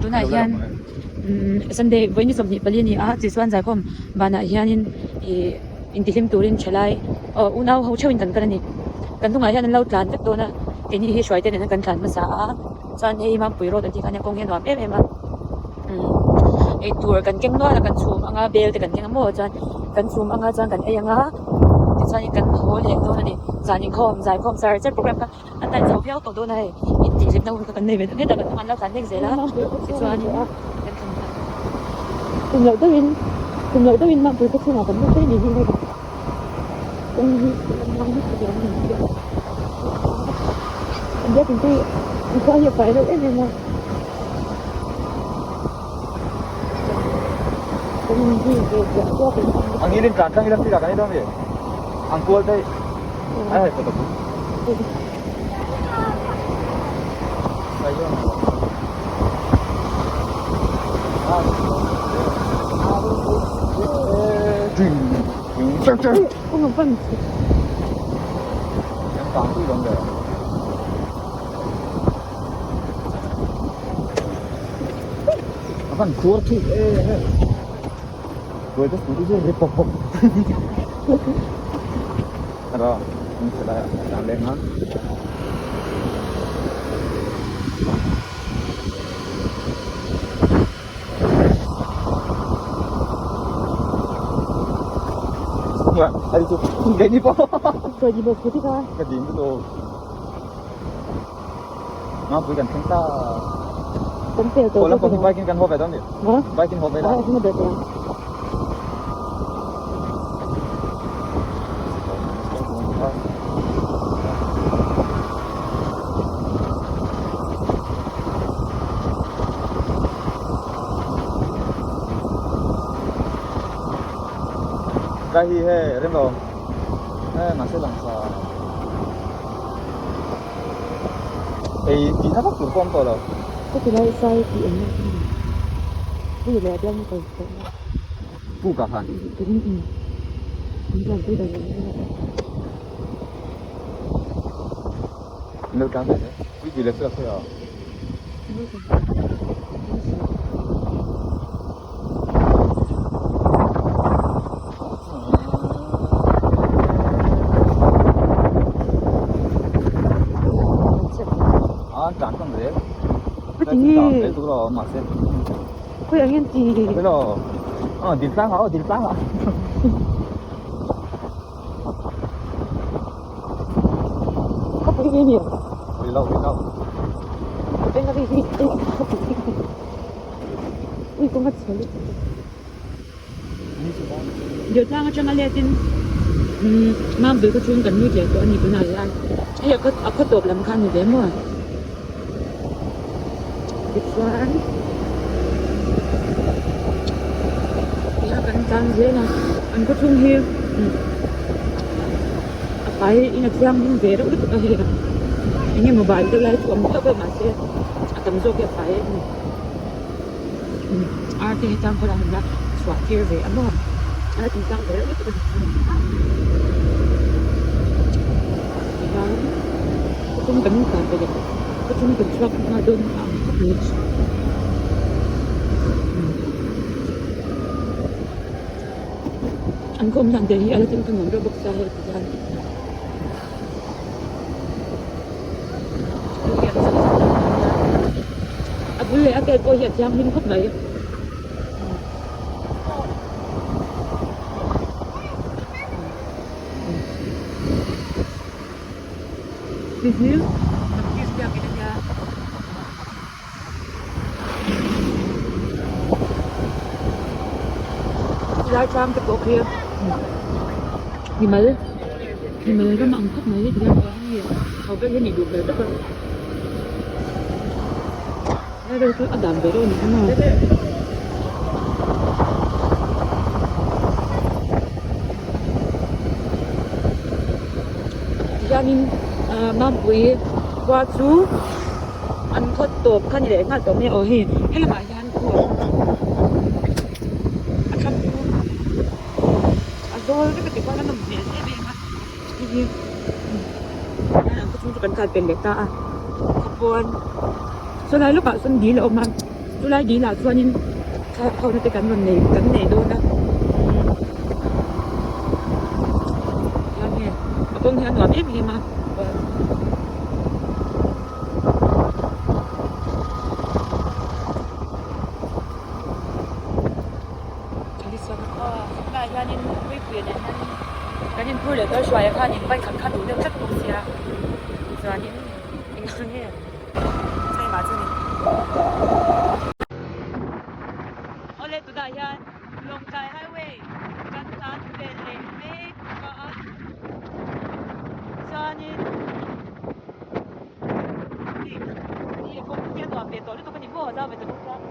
Tunah hian umm Sunday vawi ni 24 a ni a tichuan zaikhawm banah hianin ih intihlim turin thalai aw unau ho theuhin kan kal a ni. Kan hnungah hian an lo tlan vek dawn a keini hi hruai te nen kan tlan hmasa a chuan hei Mampui road an tih kha nia kawng hi a nuam em em a umm eitur kan keng nual a kan chhum anga bel te kan keng a maw chuan kan chhum anga chuan kan ei anga tichuanin kan haw leh dawn a ni zan inkhawm zaikhawm char char program kha. A taih chho viau tawh dawn a hei intihhlimna hun kha kan nei ve ta hetah kan hnung an lo tlan mek zel a tichuanin kan thlan ta. Kum loh deuhin kum loh deuhin Mampui khaw chhungah kan lut daih ni hi hei kawng hi lam lang vek thei ang hei hi an biakin te hi khua hi a fai reuh em em a kan inzui ve ziah ziah kan awm Ang ngilin tlan tlang ila sirah kan ei dawn ve ang kual daih. Gai hi he rem lo he mahse lang sa ei tih na vak tur pawh awm tawh lo. Ka ti lai sai tih eng nge ka ni hei leh a bialnu kal tawh na. Pu ka khan. Lo tlan ve pui pui leh suak a. A tlan tlang zel. Tinge. Mahse. Khawi ang hian ti. Hello. Ờ, dil tlang ah, dil tlang ah. Khawpui hi ni. Ui lo, ui lo. Eng a ri hi. Khawpui hi. Ui kawng a chhe lutuk. Dil tlang atanga letin Mambil khaw chhung kan lut leh tawh a ni tunah hian hei a khaw tawp lam kha a ni ve maw tichuan tihian kan tlang zel a an khaw chhung hi a fai in a thianghlim ve reuh lutuk a hei eng nge mobile deuh lai chu a awm deuh deuh mahse a tam zawk hi a fai a ni. Ar te hi tlang khaw lam la chhuah tir ve a maw a la tum tlang ve reuh lutuk a ni tihian khawchhung kan tlan ve leh khawchhung kan chhuak nghal dawn a ang khawp mai an khaw awm dan te hi a la tum tlang nuam reuh bawk sia hei tihian. A bul leh a vel pawh hi a thianghlim khawp mai. Hei hi Baptist biakin a nia. Chulai tlang te pawh khi mimal mimal ram ang khawp mai ti hian ho ber hi a nih duh hmel tak a lai vel chu a dan ve reuh a ni kha maw. Tihianin ah Mampui khua chu. An khaw tawp kha ni leh nghal tawh mai a aw hei helamah hian khu a awm a a thlang chu a zawl vek a ti khuan a nawm hmel em em a hei hi an khaw chhung chu kan tlan pel leh ta a khaw pawn saw lai lawkah sawn dil a awm a. Chulai dil ah chuanin thlalak ho na te kan rawn nei kan nei dawn a tihian hei a kawng hi a nuam em em a. Tunah hianin Puipuia nen hianin kan inphur leh dawn hruaia khanin bike khat kha duh deuh tlat bawk sia chuanin engah nge keimah chu ni. Awle tunah hian Lawngtlai highway kan tlan ve leh mek a chuanin hei kawng hi a nuam ve tawh lutuk a ni maw zau ve ta bawk chuan.